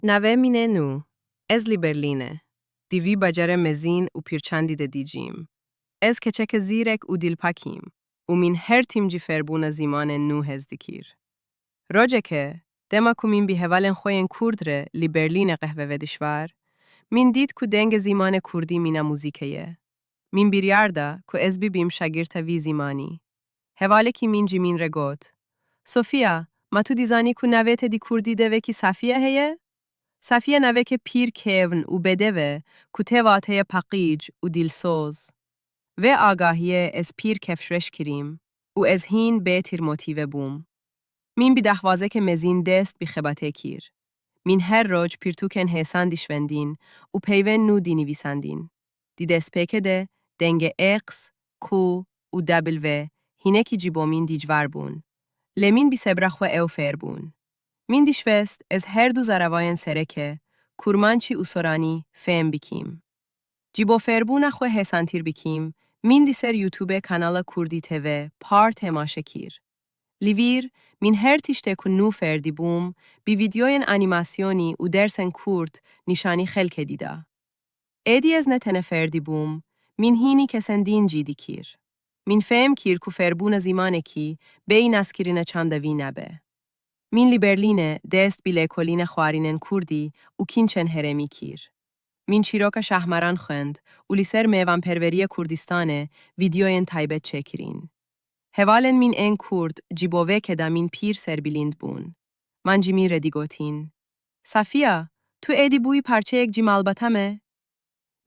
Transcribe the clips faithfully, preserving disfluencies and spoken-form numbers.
Navê min e Nû. Ez li Berlînê, di vî bajarê mezin û pîrçandî de dicîm. Ez keçeke zîrek û dilpak im û min her tim ji fêrbûna zimanên nû hez dikir. Rojeke, dema ku min bi hevalên xwe yên kurd re li Berlînê qehwe vedişwar, min dît ku dengê zimanê kurdî mîna muzîkê ye. Min biryar da ku ez bibim şagirta vî zimanî. Hevalekî min ji min re got, Sofia, ma tu dizanî ku navê te di kurdî de wekî Safiye heye? Safiye naveke pîr kevn û bedew e ku tê vateye paqij û dilsoz. Vê agahiyê ez pîr kêfreş kirîm û ez hîn bêtir motîve bûm. Min bi daxwazeke mezin dest bi xebatê kir. Min her roj pirtûkên hêsan dişwendîn û peyvên nû dinivîsandîn. Di destpêkê de dengê X, Q û W hinekî ji bo min dicvar bûn. Lê min bi sebra xwe ew fêr bûn. Min dişwest ez her du zaravayên sereke, kurmançî û soranî, fêm bikîm. Ji bo fêrbûna xwe hêsantîr bikîm, min li ser YouTube kanala Kurdî T V par temaşe kir. Li vir, min her tiştê ku nû fêr dibûm, bi vîdeoyên anîmasyonî û dersên kurt nîşanî xelkê dida. Êdî ez ne tenê fêr dibûm, min hînî kesên din jî dikir. Min fêm kir ku fêrbûna zimanekî bêyî naskirina çandevî nabe. Min li Berlînê dest bi lêkolîna xwarînên kurdî û kînçên herêmî kir. Min çîroka Şahmaran xwend û li ser mêvanperweriya Kurdistanê vîdeoyên taybet çêkirîn. Hevalên min ên kurd ji bo vê keda min pîr serbilind bûn. Man ji min re digotin, Safiya, tu êdî bûyî parçeyek ji malbata me?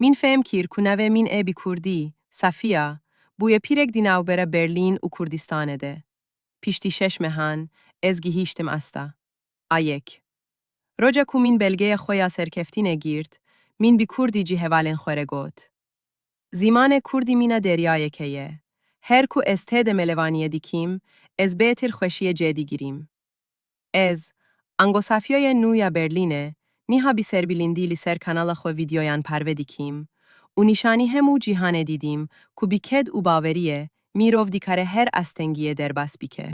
Min fêm kir ku navê min ê bi kurdî, Safiya, bûye pîrek di navbera Berlîn û Kurdistanê de. Piştî şeş mehan ez gihîştim asta. A yek. Roja ku min belgeya xwe ya serkeftînê girt, min bi kurdî ji hevalên xwe re got, Zimanê kurdî mîna deryayeke ye. Her ku ez tê de melevaniyê dikîm, ez bêtir xweşiyê cê digirîm. Ez, ango Safiyayê nû ya Berlînê, niha bi serbilindî li ser kanala xwe vîdeoyan parve dikîm û nîşanî hemû cîhanê didîm ku bi ked û baweriyê mirov dikare her astengiyê derbas bike.